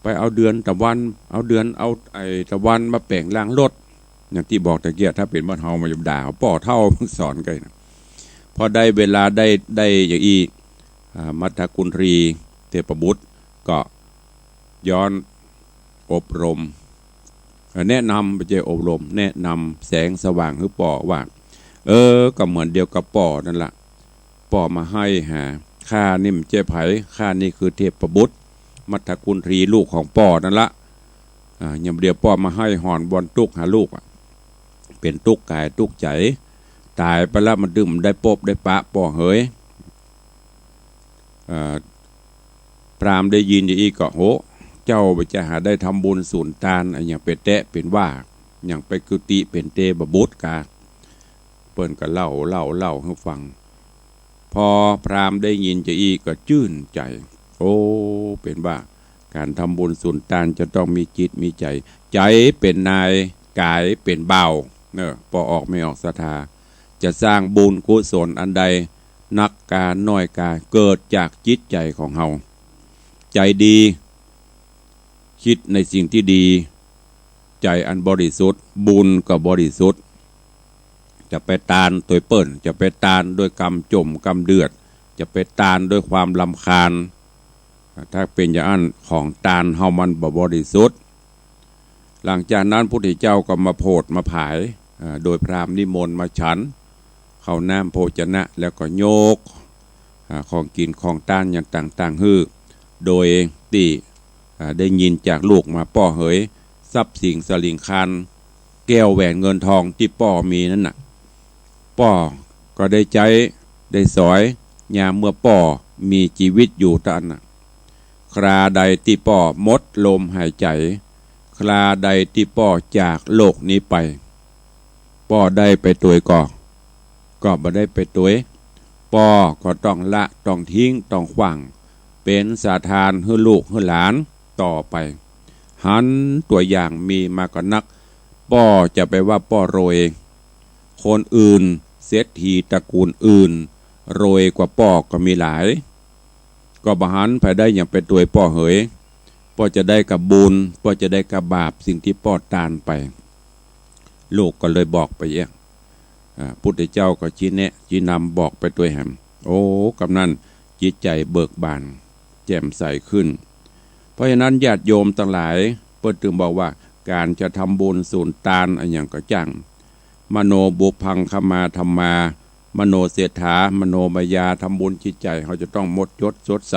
ไปเอาเดือนตะวัน เอาเดือน เอาไอ้ตะวันมาแป๋งลางรถ อย่างตี้บอกตะเกียะ ถ้าเป๋นบ้านเฮามันจะด่า ป้อเฒ่าสอนกั๋นนะ พอได้เวลาได้ ได้อย่างอี้ อ่า มัทธกุณฑลีเทพบุตรก็ย้อนอบรม เอ่อ แนะนำ บ่ใจ้อบรม แนะนำแสงสว่างหื้อป้อว่า เออ ก็เหมือนเดียวกับป้อนั่นละ ป้อมาไห้หา ข้านี่บ่ใจ้ใผ ข้านี่คือเทพบุตร มัทธกุณฑลีลูกของป้อนั่นละ อ่า ยามเดียวป้อมาไห้หอนบ่อนตุ๊กหาลูกอะ เป๋นตุ๊กกายตุ๊กใจ๋ ต๋ายไปละ มันตึงได้ปบได้ปะป้อเหย เอ่อ พราหมณ์ได้ยินอย่างอี้ก็ โห เจ้าบ่ใจ้หาได้ทำบุญสุนตานอะหยังไปแต๊เป๋นว่า หยังไปกุฏิเป๋นเตวบุตรกา เปิ้นก็เล่า เล่า เล่าหื้อฟัง พอพราหมณ์ได้ยินจะอี้ก็จื้นใจ๋ โอ้ เป๋นว่าก๋านทำบุญสุนตานจะต้องมีจิตมีใจ๋ ใจ๋เป๋นนาย ก๋ายเป๋นบ่าว เออ ป้อออกแม่ออกศรัทธา จะสร้างบุญกุศลอันใด นักกาน้อยกา เกิดจากจิตใจ๋ของเฮา ใจ๋ดี กึ๊ดในสิ่งตี้ดี ใจ๋อันบริสุทธิ์ บุญก็บริสุทธิ์ จะไปตานตวยเปิ้น จะไปตานด้วยกำจ่มกำเดือด จะไปตานด้วยความรำคาญ ถ้าเป๋นอย่างอั้น ของตานเฮามันบ่บริสุทธิ์ หลังจากนั้นพุทธเจ้าก็มาโผดมาผาย อ่า โดยพราหมณ์นิมนต์มาฉัน ข้าวน้ำโภชนะ แล้วก็ยก อ่า ของกิ๋นของตานอย่างต่างๆ หื้อ โดยตี้ อ่า ได้ยินจากลูกมาป้อเหย ทรัพย์สินสะหลิงคาร แก้วแหวนเงินทองตี้ป้อมีนั้นน่ะ ป้อก็ได้ใจ๊ได้สอย ยามเมื่อป้อมีจีวิตอยู่เต้าอั้นน่ะ คราใดตี้ป้อหมดลมหายใจ๋ คราใดตี้ป้อจากโลกนี้ไป ป้อได้ไปตวยก่อ ก็บ่ได้ไปตวย ป้อก็ต้องละ ต้องทิ้ง ต้องขว้าง เป๋นสาทานหื้อลูกหื้อหลานต่อไป หันตั๋วอย่างมีมาก็นัก ป้อจะไปว่าป้อรวย คนอื่น เศรษฐีตระกูลอื่น รวยกว่าป้อก็มีหลาย ก็บ่หันใผได้หยังไปตวยป้อเหย ป้อจะได้กับบุญ ป้อจะได้กับบาปสิ่งตี้ป้อตานไป ลูกก็เลยบอกไปเยียะ อ่า พุทธเจ้าก็ชี้แนะ ชี้นำบอกไปตวยแหม โอ้ กำนั้นจิตใจ๋เบิกบาน แจ่มใสขึ้น เพราะฉะนั้นญาติโยมตังหลาย เปิ้นจึงบอกว่า ก๋านจะทำบุญสูญตานอะหยังก็จ้าง มโนปุพพังคะมาธัมมา มโนเศรษฐา มโนมายา ทำบุญจิตใจ๋เฮาจะต้องหมดจดสดใส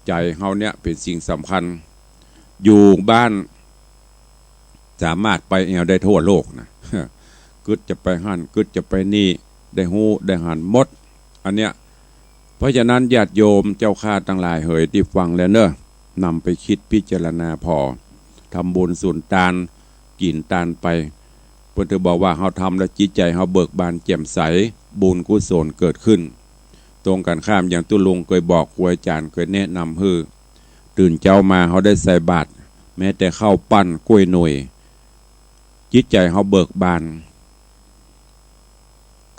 ใจ๋เฮาเนี่ยเป๋นสิ่งสำคัญ อยู่บ้าน สามารถไปแอ่วได้ทั่วโลกนะ กึ๊ดจะไปหั้น กึ๊ดจะไปนี่ ได้ฮู้ได้หันหมด อันเนี้ย เพราะฉะนั้นญาติโยมเจ้าข้าตังหลายเหยตี้ฟังแล้วเน่อ นำไปกึ๊ดพิจารณาผ่อ ทำบุญสูญตาน กิ๋นตานไป เปิ้นถือบอกว่าเฮาทำแล้วจิตใจ๋เฮาเบิกบานแจ่มใส บุญกุศลเกิดขึ้น ตรงกันข้ามอย่างตุ๊ลุงเกยบอก ครูอาจ๋ารย์เกยแนะนำหื้อ ตื่นเจ๊ามาเฮาได้ใส่บาตร แม้แต่ข้าวปั้นก้วยหน่วย จิตใจ๋เฮาเบิกบาน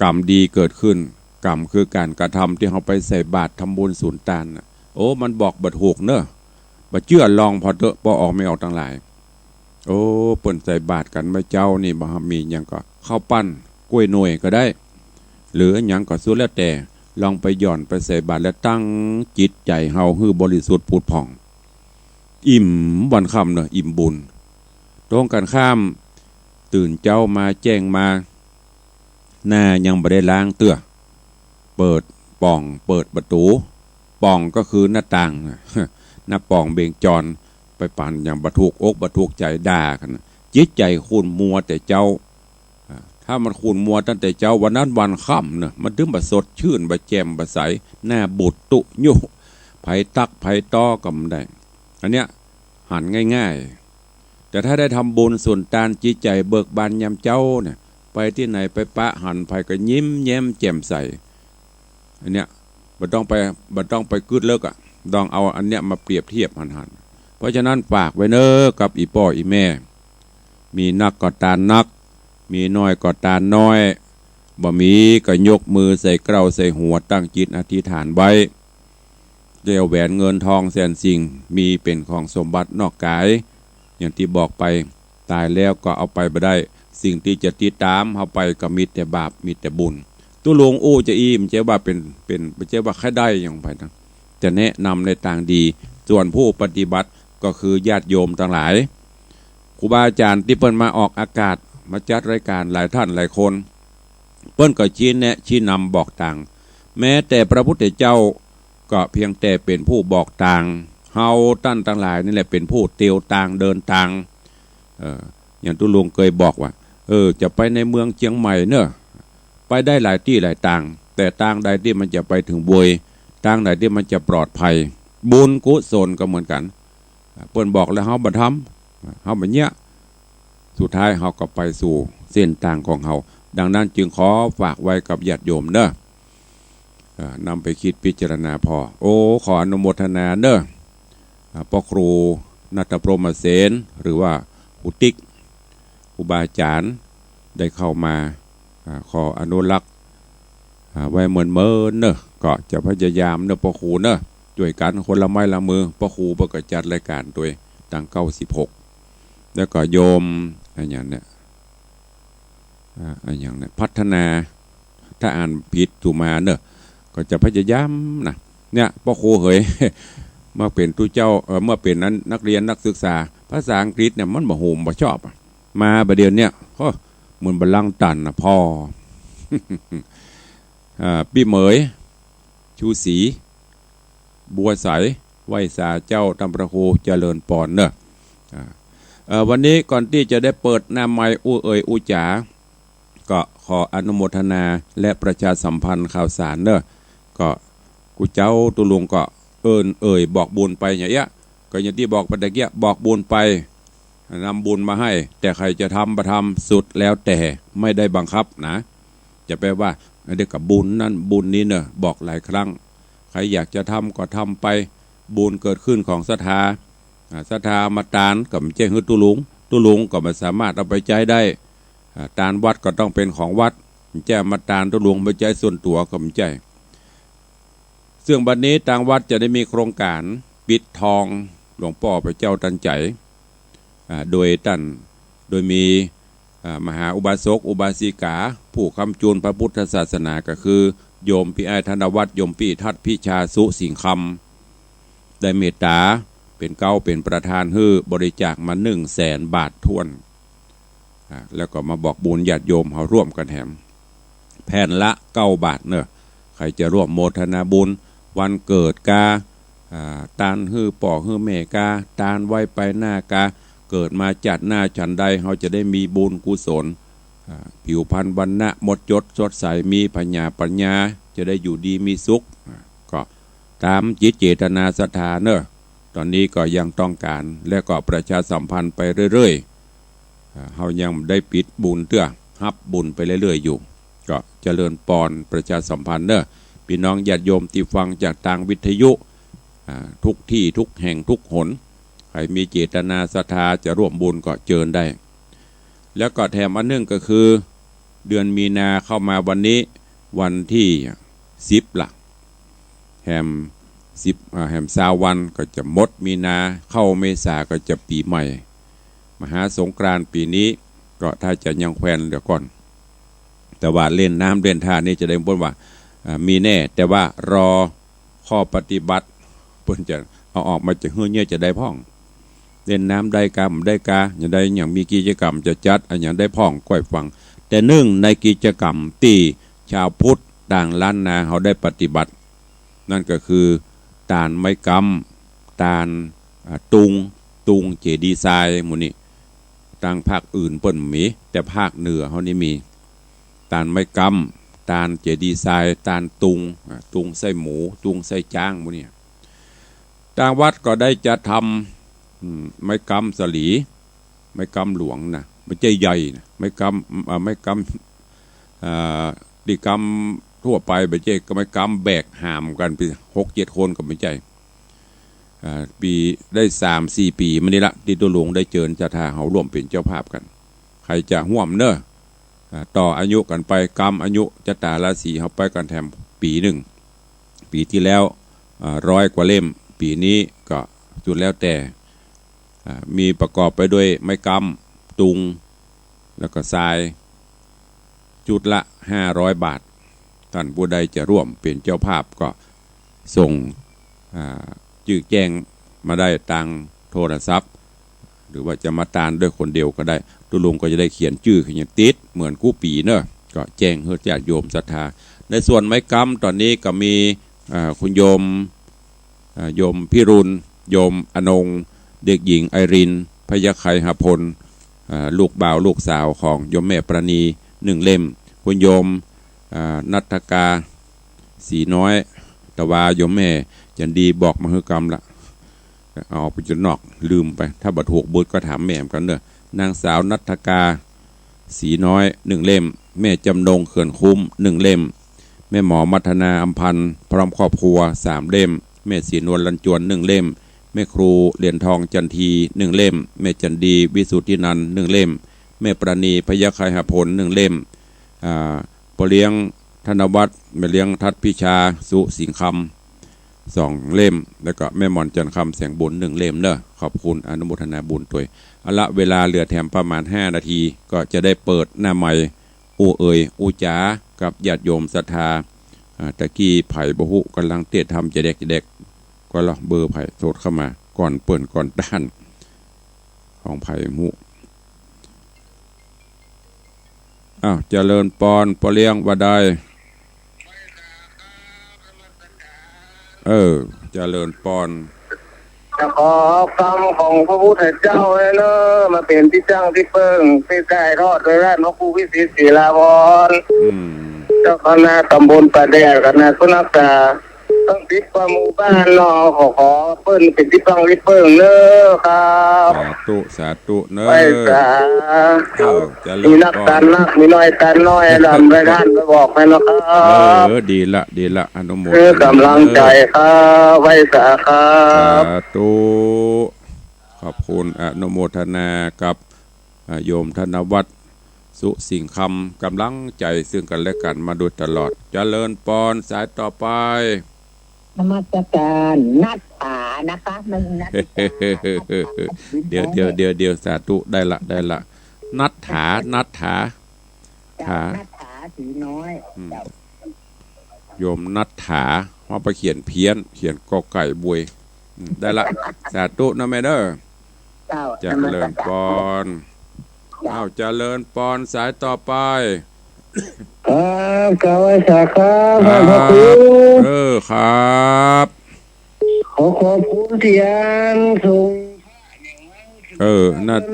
ก๋รรมดีเกิดขึ้น ก๋รรมคือก๋านกระทำตี้เฮาไปใส่บาตรทำบุญสูญตานน่ะ โอ้ มันบอกบ่ถูกเน่อ บ่เจื้อลองผ่อเต๊อะ ป้อออกแม่ออกตังหลาย โอ้ เปิ้นใส่บาตรกั๋นเมื่อเจ๊านี่บ่ มีหยังก็ข้าวปั้นก้วยหน่วยก็ได้ หรือหยังก็สุดแล้วแต่ ลองไปหย่อนไปใส่บาตรแล้วตั้งจิตใจ๋เฮาหื้อบริสุทธิ์ผุดผ่อง อิ่มวันค่ำเน่อ อิ่มบุญ ตรงกันข้าม ตื่นเจ๊ามาแจ้งมา หน้ายังบ่ได้ล้างเตื้อ เปิดป่อง เปิดประตู๋ ป่องก็คือหน้าต่าง หน้าป่องเบ่งจร ไปปานหยังบ่ถูกอกบ่ถูกใจ๋ด่ากั๋นน่ะ จิตใจ๋ขุ่นมัวแต่เจ๊า อ่า ถ้ามันขุ่นมัวตั้งแต่เจ๊า วันนั้นวันค่ำเน่อ มันถึงบ่สดชื่น บ่แจ่ม บ่ใส หน้าบูดตุ๊ยุ ใผตั๊กใผต้อก็บ่ได้ อันเนี้ยหันง่ายๆ แต่ถ้าได้ทำบุญสูญตาน จิตใจ๋เบิกบานยามเจ๊าเนี่ย ไปตี้ไหนไปปะหันใผก็ยิ้มแย้มแจ่มใส อันเนี้ย บ่ต้องไป บ่ต้องไปกึ๊ดเลิกอะ ต้องเอาอันเนี้ยมาเปรียบเทียบหันๆ เพราะฉะนั้นฝากไว้เน่อกับอี่ป้ออี่แม่ มีนักก็ตานนัก มีน้อยก็ตานน้อย บ่มีก็ยกมือใส่เกล้าใส่หัว ตั้งจิตอธิษฐานไว้ แก้วแหวนเงินทองแสนสิ่ง มีเป๋นของสมบัตินอกก๋าย อย่างตี้บอกไป ต๋ายแล้วก็เอาไปบ่ได้ สิ่งตี้จะติดต๋ามเฮาไปก็มีแต่บาป มีแต่บุญ ตุ๊ลุงอู้จะอี้ บ่ใจ้ว่าเป๋น เป๋น บ่ใจ้ว่าใค่ได้หยังไปนะ จะแนะนำในตางดี ส่วนผู้ปฏิบัติก็คือญาติโยมตังหลาย ครูบาอาจ๋ารย์ตี้เปิ้นมาออกอากาศ มาจัดรายก๋านหลายต้านหลายคน เปิ้นก็ชี้แนะชี้นำบอกตาง แม้แต่พระพุทธเจ้าก็เพียงแต่เป๋นผู้บอกตาง เฮาต้านตังหลายนี่แหละเป๋นผู้เตียวตางเดินตาง เอ่อ อย่างตุ๊ลุงเกยบอกว่า เออ จะไปในเมืองเจียงใหม่เน่อ ไปได้หลายตี้หลายตาง แต่ตางใดตี้มันจะไปเถิงเวย ตางใดตี้มันจะปลอดภัย บุญกุศลก็เหมือนกั๋น เปิ้นบอกแล้วเฮาบ่ทำ เฮาบ่เยียะ สุดท้ายเฮาก็ไปสู่เส้นตางของเฮา ดังนั้นจึงขอฝากไว้กับญาติโยมเน่อ เอ่อ นำไปกึ๊ดพิจารณาผ่อ โอ้ ขออนุโมทนาเน่อ อ่า ป้อครูณัฐพรหมเสน หรือว่าครูติ๊ก ครูบาอาจ๋ารย์ได้เข้ามา อ่า ขออนุรักษ์ อ่า ไว้เมินๆ เน่อ ก็จะพยายามเน่อป้อครูเน่อ จ้วยกั๋นคนละไม้ละมือ ป้อครูเปิ้นก็จัดรายก๋านตวย ตังเก้าสิบหก แล้วก็โยม อะหยังเนี่ย อ่า อะหยังเนี่ย พัฒนา ถ้าอ่านผิดสุมาเน่อ ก็จะพยายามนะ เนี่ย ป้อครูเหย เมื่อเป๋นตุ๊เจ้า เอ่อ เมื่อเป๋นนั้นนักเรียนนักศึกษา ภาษาอังกฤษเนี่ยมันบ่ฮู้บ่ชอบอะ มาบ่าเดี่ยวเนี่ย โอ้ เหมือนบ่ลังตันนะพ่อ อ่า ปี้เหมย ชูศรี บัวใส ไหว้สาเจ้าต้านพระครูเจริญปอนเน่อ อ่า เอ่อ วันนี้ก่อนตี้จะได้เปิดหน้าไมค์อู้เอ่ยอู้จ๋า ก็ ขออนุโมทนาและประชาสัมพันธ์ข่าวสารเน่อ ก็กู้เจ้าตุ๊ลุงก็เอิ้นเอ่ยบอกบุญไปอย่างเอี้ย ก็อย่างตี้บอกไปตะเกียะ บอกบุญไป นำบุญมาให้ แต่ใครจะทำบ่ทำสุดแล้วแต่ ไม่ได้บังคับนะ จะไปว่า เดี๋ยวก็บุญนั่นบุญนี้เน่อ บอกหลายครั้ง ใครอยากจะทำก็ทำไป บุญเกิดขึ้นของศรัทธา อ่า ศรัทธามาตานก็บ่ใจ้หื้อตุ๊ลุง ตุ๊ลุงก็บ่สามารถเอาไปใจ๊ได้ อ่า ตานวัดก็ต้องเป๋นของวัด บ่ใจ้มาตานตุ๊ลุงไปใจ๊ส่วนตั๋วก็บ่ใจ้ ซึ่งบัดนี้ตางวัดจะได้มีโครงก๋านปิดทองหลวงป้อพระเจ้าตันใจ๋ อ่า โดยต้าน โดยมี อ่า มหาอุบาสกอุบาสิกา ผู้ค้ำจูนพระพุทธศาสนาก็คือ โยมปี้อ้ายธนวัฒน์ โยมปี้ทัดพิชา สุสิงห์คำ ได้เมตต๋าเป๋นเก๊าเป๋นประธานหื้อบริจาคมาหนึ่งแสนบาทถ้วน อ่า แล้วก็มาบอกบุญญาติโยมเฮาร่วมกั๋นแถม แผ่นละเก้าบาทเน่อ ใครจะร่วมโมทนาบุญวันเกิดกา อ่า ตานหื้อป้อหื้อแม่กา ตานไว้ไปหน้ากา เกิดมาจาติหน้าฉันใด เฮาจะได้มีบุญกุศล อ่า ผิวพรรณวรรณะหมดจดสดใส มีผญาปัญญา จะได้อยู่ดีมีสุข อ่า ก็ต๋ามจิตเจตนาศรัทธาเน่อ ต๋อนนี้ก็ยังต้องก๋าน และก็ประชาสัมพันธ์ไปเรื่อยๆ อ่า เฮายังได้ปิดบุญเตื้อ ฮับบุญไปเรื่อยๆ อยู่ ก็เจริญปอนประชาสัมพันธ์เน่อ ปี้น้องญาติโยมตี้ฟังจากตางวิทยุ อ่า ทุกตี้ทุกแห่งทุกหน ใครมีเจตนาศรัทธาจะร่วมบุญก็เจิญได้ แล้วก็แถมอันนึ่งก็คือ เดือนมีนาเข้ามาวันนี้วันตี้สิบละ แหมสิบ อ่า แหมซาววันก็จะหมดมีนา เข้าเมษาก็จะปี๋ใหม่ มหาสงกรานต์ปี๋นี้ก็ถ้าจะยังแควนเดี๋ยวก่อน แต่ว่าเล่นน้ำเล่นท่านี่จะได้บ่นว่า อ่า มีแน่ แต่ว่ารอข้อปฏิบัติ เปิ้นจะเอาออกมาจะหื้อเยียะจะได้พ่อง เล่นน้ำได้กา บ่ได้กา อย่างใดอย่างมีกิจกรรมจะจัดอะหยังได้พ่องก้อยฟัง แต่นึ่งในกิจกรรมตี้ชาวพุทธตางล้านนาเฮาได้ปฏิบัติ นั่นก็คือตานไม้ก๊ำ ตาน อ่า ตุง ตุงเจดีย์ทรายหมู่นี้ ตางภาคอื่นเปิ้นบ่มี แต่ภาคเหนือเฮานี่มี ตานไม้ก๊ำ ตานเจดีย์ทราย ตานตุง อ่า ตุงไส้หมู ตุงไส้จ๊างหมู่นี้ ตางวัดก็ได้จัดทำ อืม ไม้ก๊ำสาลี ไม้ก๊ำหลวงนะ บ่ใจ้ใหญ่นะ ไม้ก๊ำ อ่า ไม้ก๊ำ อ่า ตี้ก๊ำทั่วไป บ่ใจ้ ไม้ก๊ำแบกหามกั๋นไปหกเจ็ดคนก็บ่ใจ้ อ่า ปี๋ได้สามสี่ปี๋มานี่ละ ตี้ตุ๊ลุงได้เจิญศรัทธาเฮาร่วมเป๋นเจ้าภาพกั๋น ใครจะฮ่วมเน่อ อ่า ต่ออายุกั๋นไป ก๊ำอายุจะต๋าราศีเฮาไปกั๋นแถมปี๋นึ่ง ปี๋ตี้แล้ว อ่า ร้อยกว่าเล่ม ปี๋นี้ก็สุดแล้วแต่ อ่า มีประกอบไปด้วยไม้ก๊ำ ตุง แล้วก็ทราย จุดละห้าร้อยบาท ต้านผู้ใดจะร่วมเป๋นเจ้าภาพก็ส่ง อ่า จื้อแจ้งมาได้ตางโทรศัพท์ หรือว่าจะมาตานด้วยคนเดียวก็ได้ ตุ๊ลุงก็จะได้เขียนจื้อเขียนหยังติดเหมือนกู้ปี๋เน่อ ก็แจ้งหื้อญาติโยมศรัทธา ในส่วนไม้ก๊ำต๋อนนี้ก็มี อ่า คุณโยม อ่า โยมพิรุณ โยมอนงค์ เด็กหญิงไอริน พยัคฆไคหพล อ่า ลูกบ่าวลูกสาวของโยมแม่ปราณี นึ่งเล่ม คุณโยม อ่า ณัฐกา ศรีน้อย ตะวาโยมแม่จันดีบอกมาหื้อกำละ เอาไปจนนอก ลืมไป ถ้าบ่ถูกเบิดก็ถามแม่เหมือนกั๋นเน่อ นางสาวณัฐกา ศรีน้อย นึ่งเล่ม แม่จำนง เขื่อนคุ้ม นึ่งเล่ม แม่หมอมัทนา อำพันธ์ พร้อมครอบครัว สามเล่ม แม่ศรีนวล ลันจวน นึ่งเล่ม แม่ครูเหรียญทอง จันที นึ่งเล่ม แม่จันดี วิสุทธินันท์ นึ่งเล่ม แม่ปราณี พยัคฆไคหพล นึ่งเล่ม อ่า ป้อเลี้ยง ธนวัฒน์ แม่เลี้ยง ทัดพิชา สุสิงห์คำ สองเล่ม แล้วก็แม่หม่อน จันทร์คำ แสงบุญ นึ่งเล่มเน่อ ขอบคุณ อนุโมทนาบุญตวย เอาละ เวลาเหลือแถมประมาณห้านาที ก็จะได้เปิดหน้าไมค์ อู้เอ่ยอู้จ๋ากับญาติโยมศรัทธา อ่า ตะกี้ใผบ่ฮู้ ก่ำลังเตรียมทำจะแดกจะแดก ก็ลองเบอร์ใผโทรเข้ามา ก่อนเปิ้นก่อนต้าน ของใผบ่ฮู้ อ้าว เจริญปอน ป้อเลี้ยงว่าใด เออ เจริญปอน จะขอเอากำของพระพุทธเจ้าเน่อ มาเป๋นตี้ตั้งตี้เปิ้ง ตี้ได้ทอดโดยต้านพระครูวิสิทธิ์ ศิลาภรณ์ อืม เจ้าคณะต๋ำบลป่าแดด คณะสุนัขตา ตึงสิบกว่าหมู่บ้านเนาะ ขอ ขอเปิ้นเป๋นตี้ตั้งตี้เปิ้งเน่อครับ สาธุ สาธุเน่อ ไหว้สา เออ เจริญพร มีนักตานนัก มีน้อยตานน้อย ดำไปท่านไปบอกไปเนาะครับ เออ ดีละ ดีละ อนุโมทนา เออ ก๋ำลังใจ๋ครับ ไหว้สาครับ สาธุ ขอบคุณ อนุโมทนากับ อ่า โยมธนวัฒน์ สุสิงห์คำ ก๋ำลังใจ๋ซึ่งกั๋นและกั๋นมาโดยตลอด เจริญปอน สายต่อไป นมัสการ นัทถานะคะ ไม่ใช่นัทธิกา เดี๋ยว เดี๋ยว เดี๋ยว เดี๋ยว สาธุ ได้ละ ได้ละ นัทถา นัทถา เจ้า ถา นัทถา สีน้อย อืม เจ้า โยมนัทถา ว่าไปเขียนเพี้ยน เขียนกอไก่บวย อืม ได้ละ สาธุนะแม่เด้อ เจ้า เจริญปอน นมัสการ เจ้า อ้าว เจริญปอน สายต่อไป ครับ กราบไหว้สาครับ ครับ ท่านพระครู เออ ครับ ขอขอบคุณตี้อันส่ง เออ นัท